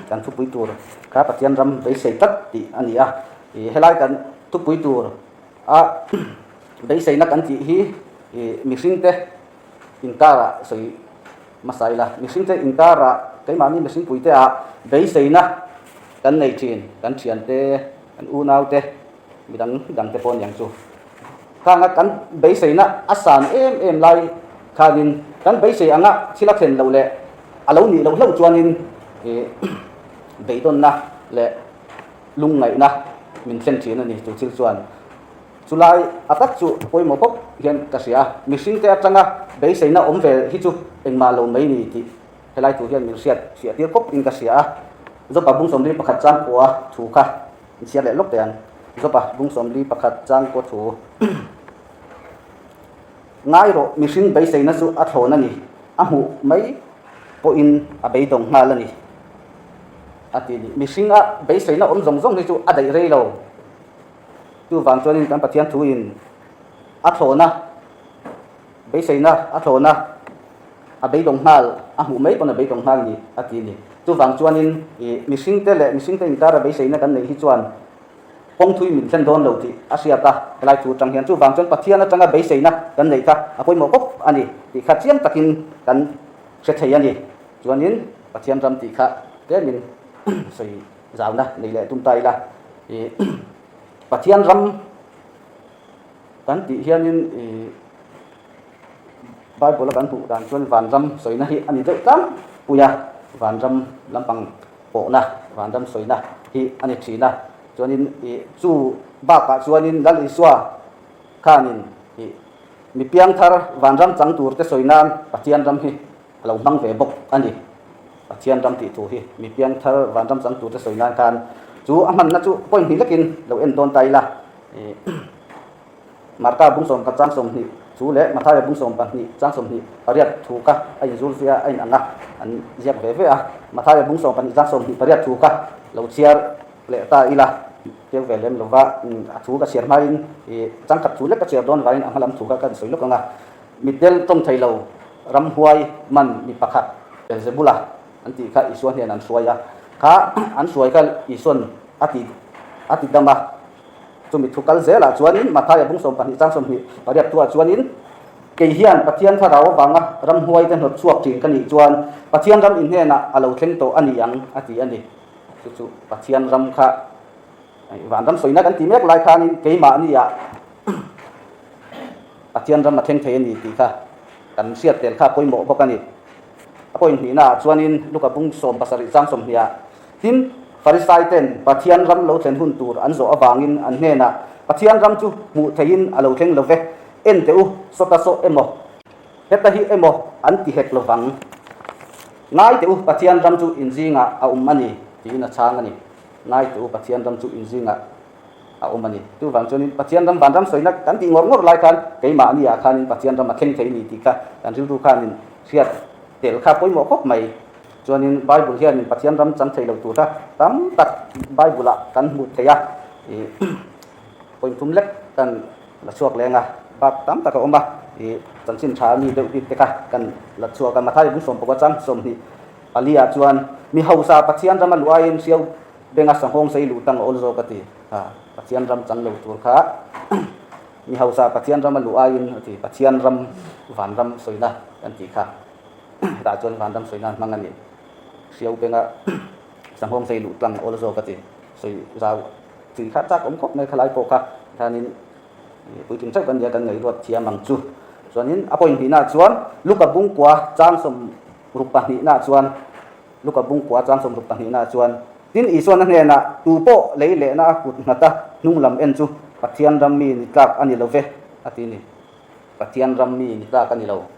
Kan thupui tur kha Pathian ram beisei tlat tih a ni a. Ih helai kan thupui tur a beiseina kan tih hi ih mihringte inkarah sawi hmasa ila. Mihringte inkarah keimahni mihring puite ah beiseina kan nei thin, kan thiante, kan unaute, midang dangte pawh aniang chu. Khanga kan beiseina a san em em lai khanin kan beisei anga thil a thlen loh leh a lo nih loh hlauh chuanin ih beidawnna leh lungngaihna min thlen thin a ni. Chu thil chuan chulai a tak chu pawimawh khawp hian ka hria a, mihringte atanga beiseina awm ve hi chu engmah lo mai ni tih helai thu hian min hriat fiah tir khawp in ka hria a. Jopa bung 41 chang kua thu kha in chhiar leh lawk teh ang. Jopa bung 41 chang kua thu Ngai rawh, mihring beiseina chu a thlawn a ni, a hmuh mai pawhin a beidawng nghal a ni, a ti ni. Mihringa beiseina awm zawng zawng hi chu a daih rei lo. Chuvang chuanin kan Pathian thuin a thlawn a, beiseina a thlawn a, a beidawng nghal, a hmuh mai pawn a beidawng nghal ni, a ti ni. Chuvang chuanin ih mihringte leh mihringte inkara beiseina kan neih hi chuan Kawng thui min thlen dawn lo tih a hriat a, helai thu atang hian chuvang chuan Pathian atanga beiseina kan neih kha a pawimawh khawp a ni tih kha chiang takin kan hre thei a ni. Chuanin Pathian ram tih kha tlemin sawi zauna nei leh tum ta ila. Ih Pathian ram kan tih hianin ih Bible a kan hmuh dan chuan vanram sawina hi a ni deuh tlangpui a, vanram lampang pawhna, vanram sawina hi a ni thin a. Chuanin ih chu bakah chuanin Lal Isua khanin ih mi piangthar vanram chang tur te sawi nan Pathian ram hi a lo hmang ve bawk a ni. Pathian ram tih thu hi mi piangthar vanram chang tur te sawi nan khan chu a hmanna chu point hnih lekin lo en dawn ta ila. Ih Marka bung 11 chang 20 chu leh Mathaia bung 12 chang 28 thu kha a inzul zui a, a inang a, an ziak ve ve a. Mathaia bung 12 chang 28 thu kha lo chhiar leh ta ila, keu ve lem lova a thu ka chhiar hmain ih changkhat thu lek ka chhiar dawn vangin a hma lam thu kha ka insawi lawk ang a. Mitdel tawng thei lo ramhuai man mi pakhat Beelzebula an tih kha Isua hnen an hruai a, kha an hruai kha Isuan a ti a ti dam a. Chumi thu kal zelah chuanin Mathaia bung 12 chang 28 thuah chuanin, Kei hian Pathian thlarau avanga ramhuaite hnawt chhuak thin ka nih chuan Pathian ram inhnenah a lo thleng tawh a ni ang, a ti a ni. Chu chu Pathian ram kha vanram sawina kan ti mek lai khanin keimahniah Pathian ram a thleng thei a ni tih kha kan hriat tel kha pawimawh bawk a ni. A point hnihnaah chuanin Luka bung 17 chang 20ah Tin, Farisaiten Pathian ram lo thlen hun tur an zawh avangin an hnenah, Pathian ram chu hmuh theihin a lo thleng lo ve, en teh u, sawta saw emaw, heta hi emaw an ti hek lo vang. Ngai teh u, Pathian ram chu in zingah a awm a ni, tiin a chhang a ni. Ngai teh u, Pathian ram chu in zingah a awm a ni. Chuvang chuanin Pathian ram vanram sawina kan tih ngawr ngawr lai khan keimahniah khanin Pathian ram a thleng thei a ni tih kha kan rilru khanin hriat tel kha pawimawh khawp mai. Chuanin Bible hianin Pathian ram chang thei lo tur kha tam tak Bible ah kan hmuh thei a, ih point thum lek kan la chhuak leng a, bak tam tak a awm a, ih chanchin tha mi deuh bik te kha kan la chhuak a. Mathaia bung 15 chang 24 ah chuan mi hausa Pathian rama luh aiin hriau benga sanghawng sei luh tang a awl zawk a ti. Ha, Pathian ram chang lo tur kha mi hausa Pathian rama luh aiin a ti, Pathian ram vanram sawina kan tih kha. Hetah chuan vanram sawi nan hmang a ni. Hriau benga sanghawng sei luh tlang awl zawk a ti. Sawi zau tui kha chak awm khawp mai khalai pawh kha hianin puitling chauh kan nia kan ngaihruat thiam ang chu. Chuanin a point hnihnaah chuan Luka bungkua chang 62naah chuan Luka bungkua chang 62naah chuan Tin Isuan a hnenah tu pawh lei lehna a kut nghat a hnung lam en chu Pathian ram mi ni tlak a ni lo ve a ti ni. Pathian ram mi ni tlak a ni lo.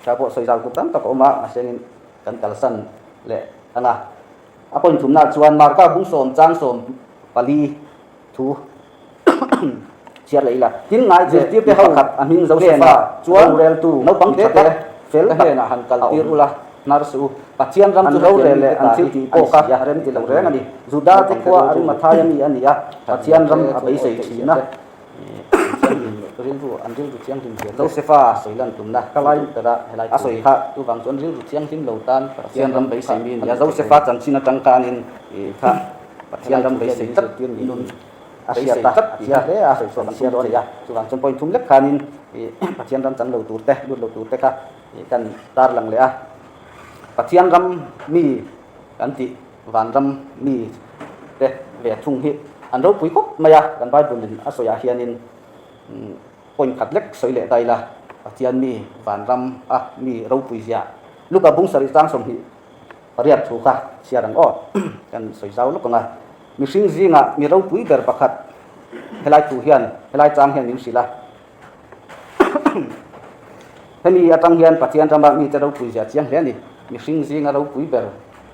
Tha pawh sawi zau tur tam tak a awm a, mahsengin kan kalsan leh ang a. A point thumnaah chuan Marka bung 10 chang 14 thu chhiar leh ila. Tin ngai zirtirte ho pakhat a hming Josefa chuan roreltu naupang te te fel tak hnenah han kal tir ula hnar suh u. Pathian ram chu rorel leh an thil tih pawh kha rem ti lo reng a ni. Juda te khua Arimathaya mi a ni a, Pathian ram a beisei thin a. Rilru an rilru thianghlim zia te Josefa sawi lan tumna ka lai bera helai a sawi kha chuvang chuan rilru thianghlim lo tan Pathian ram beisei mi nia Josefa chanchin atang khanin ih kha Pathian ram beisei tlat nun a hriat a a chhiar hle a sawi chhuah kan chhiar dawn a ni a chuvang chuan point thum lek khanin ih Pathian ram chan lo tur te lut lo tur te kha ih kan tarlang leh a Pathian ram mi kan tih Vanram mi te ve thung hi an ropui khawp mai a, kan Bible in a sawiah hianin point khat lek sawi leh ta ila, Pathian mi vanram a mi ropui zia Luka bung sarih chang 28 thu kha chhiar ang aw, kan sawi zau lawk ang a, mihring zingah mi ropui ber pakhat helai thu hian helai chang hian min hrilh a. Hemi atang hian Pathian rama mite ropui zia chiang hle a ni. Mihring zinga ropui ber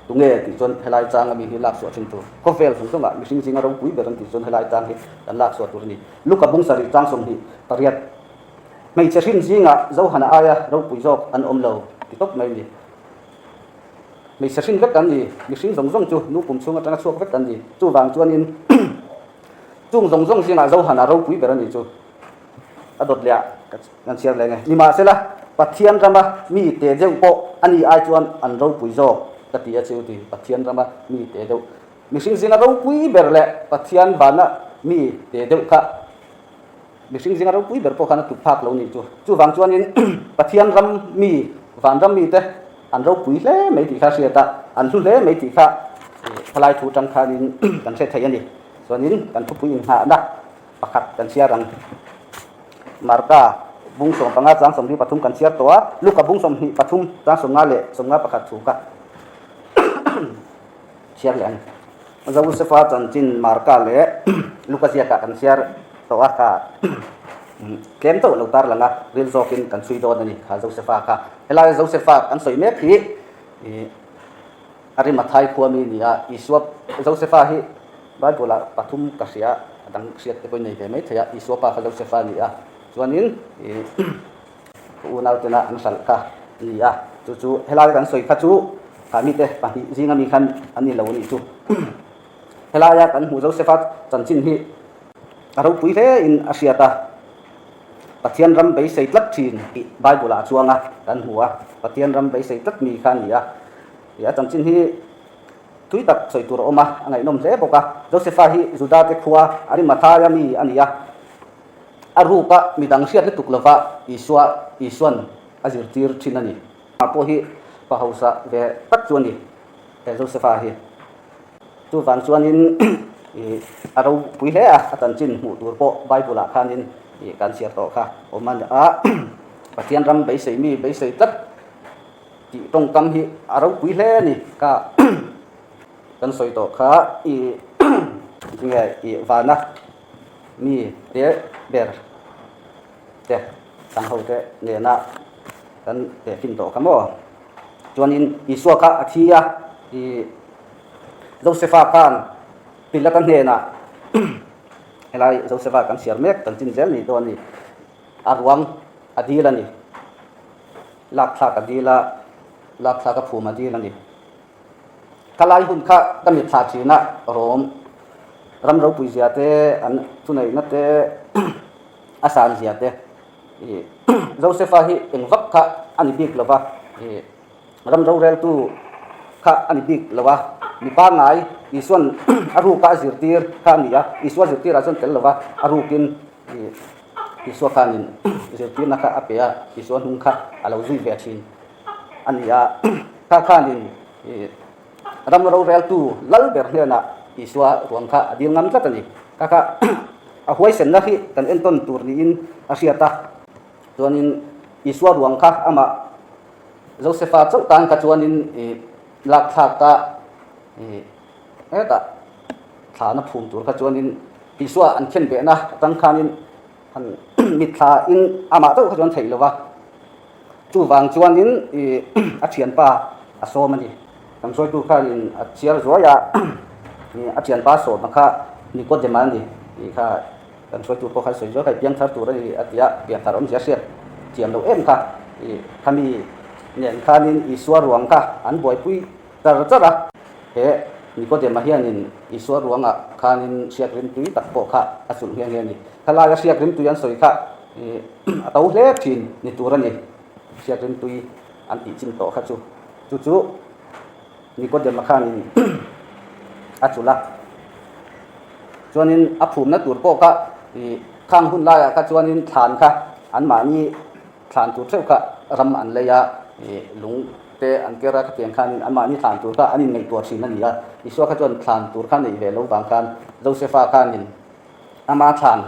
tunge tih chuan helai changa mi hi lak chhuah thin tur. Khawvel zawng zawngah mihring zinga ropui ber an tih chuan helai chang hi kan lak chhuah tur a ni. Luka bung sarih chang 28 Hmeichhe hrin zingah Johana aia ropui zawk an awm lo ti tawp mai a ni. Hmeichhe hrin vek an ni. Mihring zawng zawng chu nu pum chhung atanga chhuak vek an ni. Chuvang chuanin chung zawng zawng zingah Johana ropui ber a ni chu. A dawt leh ah kan chhiar leh nge. Nimahsela, Pathian rama mi te deuh pawh a ni ai chuan an ropui zawk ka ti a chu ti. Pathian rama mi te deuh, mihring zinga ropui ber leh Pathian vana mi te deuh kha mihring zinga ropui ber pawh khan a tuk phak lo nih chu. Chuvang chuanin Pathian ram mi, van ram mite an ropui hle mai tih kha hriat a, an hlu hle mai tih kha thalai thu tang khanin kan hre thei a ni. Chuanin kan thupui inngahna Pakhat kan chhiar ang. Marka bung 15 chang 23 kan chhiar tawh a, Luka bung 23 chang 50 leh 51 thu ka chhiar leh ang. Josefa chanchin Marka leh Luka ziakah kan chhiar tawh a, kha tlem chauh lo tar lang a, ril zawkin kan chhui dawn a ni kha Josefa kha. Helai Josefa kan sawi mek hi ih Arimathai khua mi ni a, Isua Josefa hi Bible ah pathum ka hria a dang hriat te pawhin nei ve mai thei a, Isua pa kha Josefa a ni a, chuanin ih ka unau tena an hralh kha a ni a, chu chu helai kan sawi kha chu kha mite pahnih zinga mi khan an ni lo a nih chu. Helaia kan hmuh Josefa chanchin hi a ropui hle in a hriat a, Pathian ram beisei tlat thin tih Bible ah a chuang a kan hmu a, Pathian ram beisei tlat mi kha a ni a. A chanchin hi tui tak sawi tur a awm a, a ngaihnawm hle bawk a. Josefa hi Juda te khua Arimathaia mi a ni a, a ruka midang hriat lutuk lova Isua Isuan a zirtir thin a ni. Amah pawh hi pa hausa ve tak chu a ni, he Josefa hi. Chuvang chuanin a ropui hle a, a chanchin hmuh tur pawh Bible-ah khanin kan chhiar tawh kha awm a ni a. Pathian ram beisei mi beisei tlat. Tih tawngkam hi a ropui hle a ni ka kan sawi tawh kha i tinge i vana mi te ber te dang ho te nena kan tehfin tawh kha maw chuanin Isua kha a thi a i Josefa khan Pilata hnenah helai Josefa kan chhiar mek kan chin zel ni dawn a ni a ruang a dil a ni. Lakthlak a dil a, lakthlak a phum a dil a ni. Khalai hun kha ka mitthla thin a, Rom ram ropui zia te, an thuneihna te, a san zia te. Ih Josefa hi eng vak kha a ni bik lo va, ih ram roreltu kha a ni bik lo a, mi pangngai Isuan a ruka a zirtir kha a ni a, Isua zirtirah chuan tel lo va, a rukin ih Isua khanin zirtirna kha a pe a, Isua hnung kha a lo zui ve thin a ni a. Kha khanin ram roreltu lal ber hnenah Isua ruang kha a dil ngam tlat a ni. Kha kha a huaisenna hi kan entawn tur niin a hriat a. Chuanin Isua ruang kha amah Josefa chauh tan kha chuanin lak thlak a hetah thlana phum tur kha chuanin Isua an khen behna atang khanin han mitthla in amah chauh kha chuan theih lo va, chuvang chuanin ih a thianpa a sawm a ni. Kan hruaitu khanin a chhiar zuai a, a thianpa sawmna kha Nikodema a ni tih kha kan hruaitu pawh khan sawi zuai kha i piangthar tur a ni a ti a, piangthar awmzia hriat thiam loh em kha ih khami nen khanin Isua ruang kha an buaipui char char a. He Nikodema hianin Isua ruangah khanin hriak rimtui tak pawh kha a sulh nghe nghe a ni. Khalaia hriak rimtui an sawi kha. a to hle thin ni tur a ni. Hriatrim tui an tih chin tawh kha chu. Chu chu Nikodema khanin a chulh a. Chuanin a phumna tur pawh kha ih khang hun laiah kha chuanin thlan kha anmahni thlan tur theuh kha ram an lei a, ih lung te an ker a khatiang khanin anmahni thlan tur kha an inngaihtuah thin a ni a. Isua kha chuan thlan tur kha neih ve lo vang khan Josefa khanin ama thlan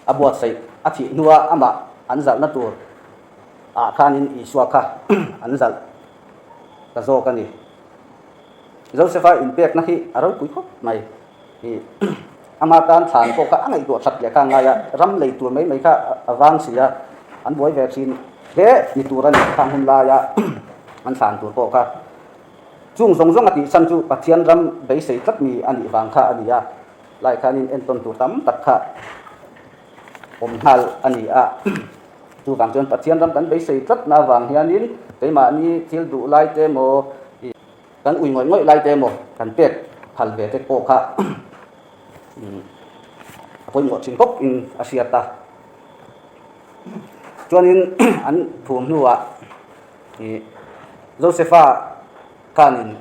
a buatsaih a thih hnua amah an zalhna tur ah khanin Isua kha an zalh ta zawk a ni. Josefa inpekna hi a ropui khawp mai. Ih ama tan thlan pawh kha a ngaihtuah that leh kha a ngai a, ram lei tur mai mai kha a vang si a, an buai ve thin hle ni tur a ni khang hun laia an thlan tur pawh kha. Chung zawng zawng a tih chhan chu Pathian ram beisei tlat mi a nih vang kha a ni a, lai khanin entawn tur tam tak kha awm nghal a ni a. Chuvang chuan Pathian ram kan beisei tlatna avang hianin keimahni thil duh lai te emaw ih kan ui ngawih ngawih lai te emaw kan pek phal ve te pawh kha a pawimawh thin khawp in a hriat a. Chuanin an phum hnuah ih Josefa khanin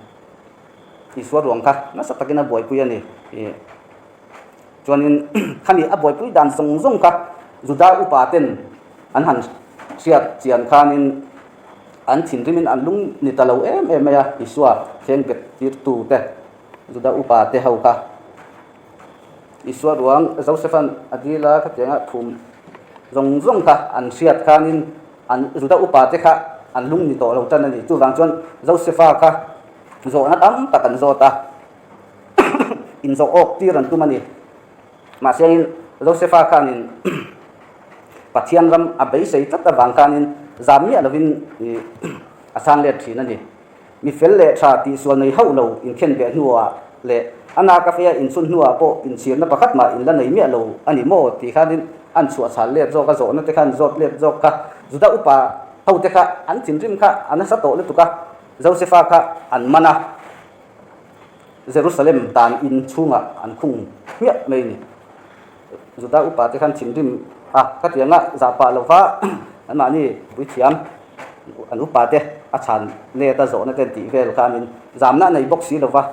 Isua ruang kha nasa takin a buaipui a ni ih. Chuanin khami a buaipui dan zawng zawng kha Juda upa ten an han hriat chian khanin an thinrimin an lung ni ta lo em em mai a, Isua thleng bet tirtu te Juda upa te ho kha Isua ruang Joseph-a'n a dil a khatianga phum zawng zawng kha an hriat khanin an Juda upa te kha an lung ni tawh lo tan a ni. Chuvang chuan Joseph-a kha zawhna tam tak an zawt a. Inzawh awk tir an tum a ni. Mahse Josefa khanin Pathian ram a beisei tlat avang khanin zam miah lovin a chhang let thin a ni. Mi fel leh tha tihsual nei hauh lo inkhen beh hnuah leh a na cafe a inchhun hnuah pawh inchhirna pakhat mah in la nei miah lo a ni maw tih khanin an chhuah chhal let zawk a, zawhna te khan zawt let zawk kha Juda upa hote kha an thinrim kha a nasa tawh lutuk a, Josefa kha an man a. Jerusalem dan in chhungah an khung hmiah mai a ni. Juda upa te khan thinrim a, khatianga zah pah lova anmahni puithiam an upa te a chhan let a zawhna te an tih vel khanin zamna a nei bawk si lova.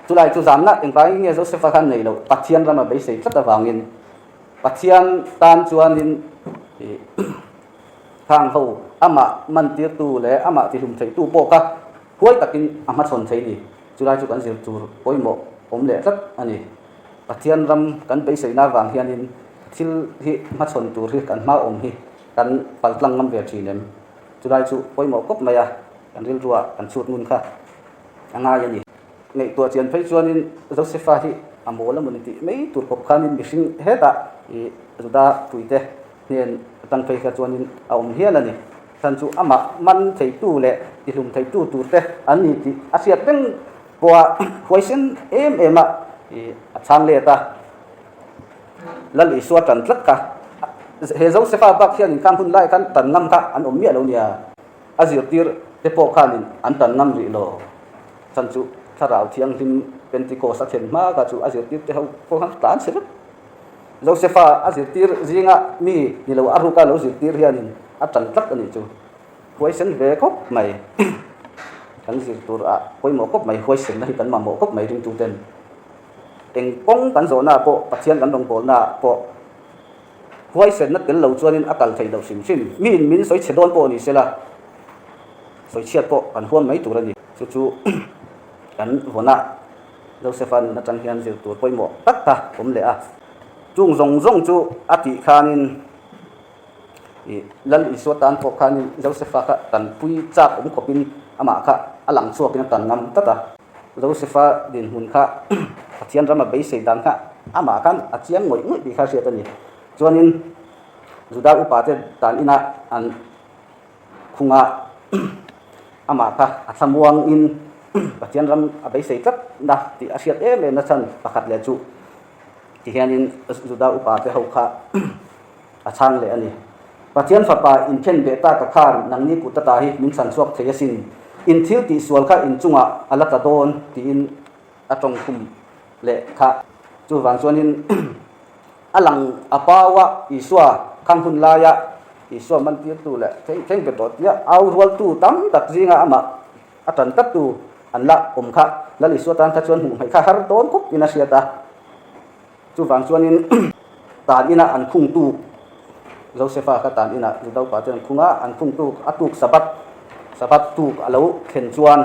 Chulai chu zamna engvangin nge Josefa khan nei loh? Pathian rama beisei tlat avangin Pathian tan chuanin ih khang ho amah mantirtu leh amah tihlum theitu pawh kha Huai takin a hmachhawn thei ni. Chulai chu kan zir tur pawimawh awm leh tlat a ni. Pathian ram kan beiseina avang hianin thil hi hmachhawn tur hi kan hma awm hi kan paltlang ngam ve thin em? Chulai chu pawimawh kawp mai a, kan rilruah kan chhut ngun kha a ngai a ni. Ngaihtuah chian phei chuanin Josefa hi a mawl a mawni tih mai tur khawp khanin mihring hetah ih Juda puite hnen atang phei kha chuanin a awm hial a ni. Chhan chu amah man theitu leh tihlum theitu tur te an ni tih a hriat reng pawha huaisen em em a a chhang let a. Lal Isua tan tlat kha he Josefa bak hian inkhang hun lai khan tan ngam kha an awm miah lo nia. A zirtir te pawh khanin an tan ngam rih lo. Chhan chu Thlarau Thianghlim Pentecost a thlen hma kha chu a zirtir te ho pawh khan tlan chhe vek. Josefa a zirtir zinga mi ni lo a ruka lo zirtir hianin a tan tlat a nih chu. Huaisen ve khawp mai. Kan zir tur ah pawimawh khawp mai, huaisenna hi kan mamawh khawp mai ringtuten. Eng kawng kan zawhnaah pawh, Pathian kan rawngbawlnaah pawh huaisenna tel lo chuanin a kal theih loh hrim hrim. Miin min sawi chhe dawn pawh ni sela, sawi chhiat pawh kan huam mai tur a ni. Chu chu kan vawnah. Josefa nun atang hian zir tur pawimawh tak kha awm leh a. Chung zawng zawng chu a tih khanin ih Lal Isua tan pawh khanin Josefa kha tanpui chak awm khawpin amah kha a lang chhuakin a tan ngam tlat a. Josefa dinhmun kha Pathian rama beisei dan kha amah khan a chiang ngawih ngawih tih kha hriat a ni. Chuanin Juda upate tan inah an Khungah amah kha a thlamuangin Pathian ram a beisei tlat na tih a hriat em em na chhan pakhat leh chu ti hianin Juda upa te ho kha a chhang leh a ni. Pathian fapa inkhen beh tak a khan nangni kut ata hi min chhan chhuak thei asin, in thil tih sual kha in chungah a la tla dawn tiin a tawngkhum leh kha. Chuvang chuanin a lang a pau a Isua. Khang hun laia Isua mantirtu leh thleng thleng pe tawh tia au rualtu tam tak zinga amah a tan tlattu an la awm kha Lal Isua tan kha chuan hmuh hmaih kha har dawn khawp in a hriat a. Chuvang chuanin tan ina an khungtu Josefa kha tan inah Juda upa chuan an khung a, an khungtu a tuk Sabbath Sabbath tuk a lo thlen chuan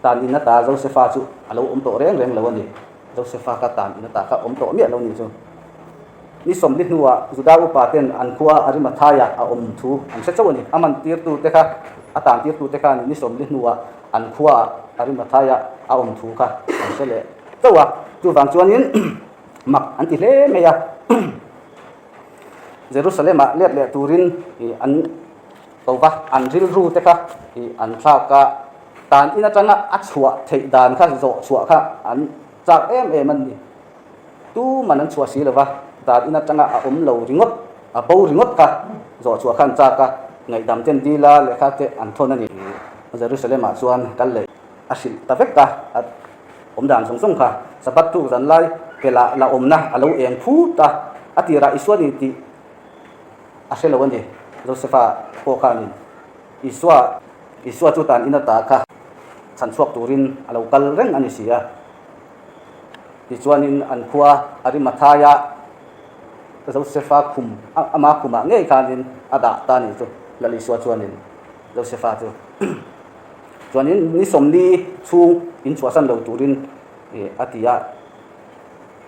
tan in ata Josefa chu a lo awm tawh reng reng lo a ni. Josefa kha tan in ata kha awm tawh miah lo ni chu. Ni sawmli hnuah Juda upa ten an khua Arimathaya a awm thu an hre chauh a ni. A man tirtu te kha, a tan tirtu te khan ni sawmli hnuah an khua Arimathaya a awm thu kha an hre leh chauh a. Chuvang chuanin mak an ti hle mai a. Jerusalem-ah let leh turin an ko va, an rilru te kha an thlak a, tan in atanga a chhuah theih dan kha zawh chhuah kha an chak em em a ni. Tu man an chhuah si lo va, dan in atanga a awm lo ringawt, a bo ringawt kha zawh chhuah khan chak a, ngaihdam ten dil a, lehkha te an thawn a ni. Jerusalem-ah chuan kal leh a hrilh ta vek a, a awm dan zawng zawng kha Sabbath tuk zan lai pelah la awmna a lo eng phut a, a tirah Isua ni tih a hre lo a ni. Josefa pawh khanin Isua Isua chu tan in ata kha chhan chhuak turin a lo kal reng a ni si a. Tichuanin an khua Arimathaia Josefa khum, ama khumah ngei khanin a dah ta a nih chu, Lal Isua chuanin Josefa chu. Chuanin ni sawmli chhung in chhuahsan lo turin a ti a.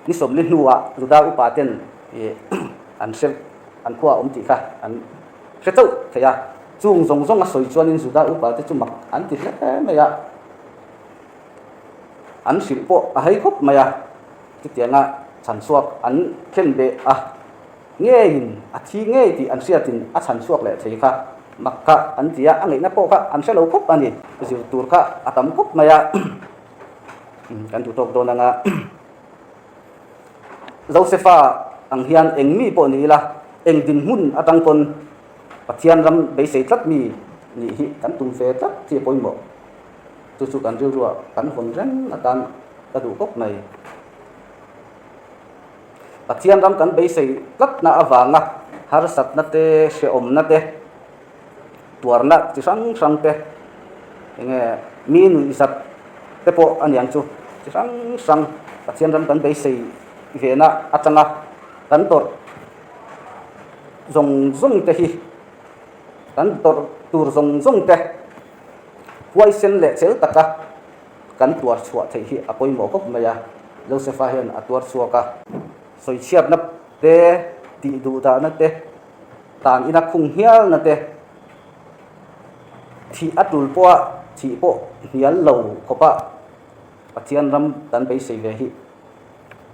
Ni sawmli hnuah Juda upa ten an hre, an khua a awm tih kha an hre chauh thei a. Chung zawng zawng a sawi chuanin Juda upa te chu mak an ti hle mai a. An hrilh pawh a hei khawp mai a, chutianga chhan chhuak an khen beh a, ngeiin a thi ngei tih an hriatin a chhan chhuak leh thei kha mak kha an ti a, a ngaihna pawh kha an hre lo khawp a ni. Zir tur kha a tam khawp mai a, kan duh tawk dawn anga Josefa ang hian eng mi pawh ni ila, eng dinhmun atang pawn Pathian ram beisei tlat mi nih hi kan tum ve tlat hi a pawimawh. Chu chu kan rilruah kan hawn reng atan ka duh khawp mai. Pathian ram kan beisei tlatna avanga harsatna te, hrehawmna te, tuarna chi hrang hrang te, enge mi nuihzat te pawh a niang chu chi hrang hrang Pathian ram kan beisei vena atanga kan tawrh zawng zawng te hi kan tawrh tur zawng zawng te Huaisen leh chel taka kan tuar chhuah theih hi a pawimawh khawp mai a, Josefa hian a tuar chhuak a. Sawichhiatna te, tih duhdahna te, tan ina khung hialna te, thih a tul pawha thih pawh hnial lo khawpa Pathian ram kan beisei ve hi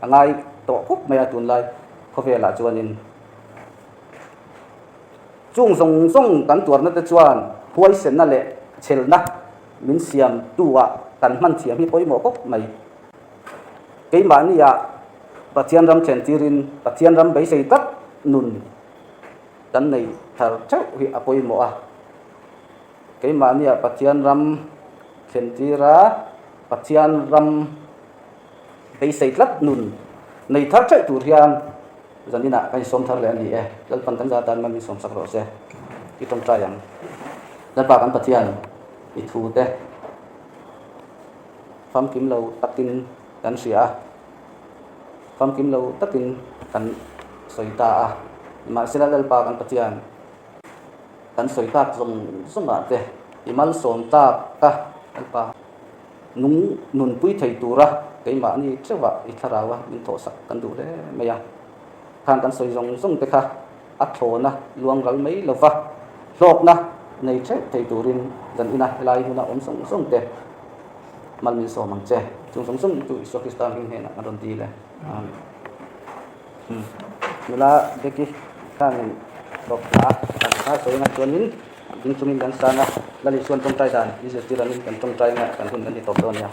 a ngai tawh khawp mai a tunlai khawvelah chuanin. Chung zawng zawng kan tuarna te chuan huaisenna leh chhelna min siamtu ah kan hman thiam hi pawimawh khawp mai. Keimahni ah Pathian ram thlen tirin Pathian ram beisei tak nun kan nei thar theuh hi a pawimawh a. Keimahni ah Pathian ram thlen tira Pathian ram beisei tlat nun nei thar theuh tur hian Zan inah kan insawm thar leh a ni e. Lalpan kan za tan man min sawm sak rawh se. I tawngtai ang. Lalpa kan Pathian i thu te famkim lo takin kan hria a, famkim lo takin kan sawi ta a. Nimahsela Lalpa kan Pathian kan sawi tak zawng zawngah te i malsawm tak a Lalpa. Nung nunpui thei tura keimahni theuhah i thlarau a min thawhsak kan duh hle mai a. Khang kan sawi zawng zawng te kha a thlawna luang ral mai lova hlawkna nei theuh thei turin zan ina helai hmuna awm zawng zawng te mal min sawm ang che. Chung zawng zawng chu Isua Krista hming hnenah kan rawn dil e. Amen. Nula Becky khanin tawp hla kan hla sawi anga chuanin ding chungin kan sang a, Lal Isuan tawngtai dan i zirtir angin kan tawngtai anga kan hun kan ti tawp dawn nia.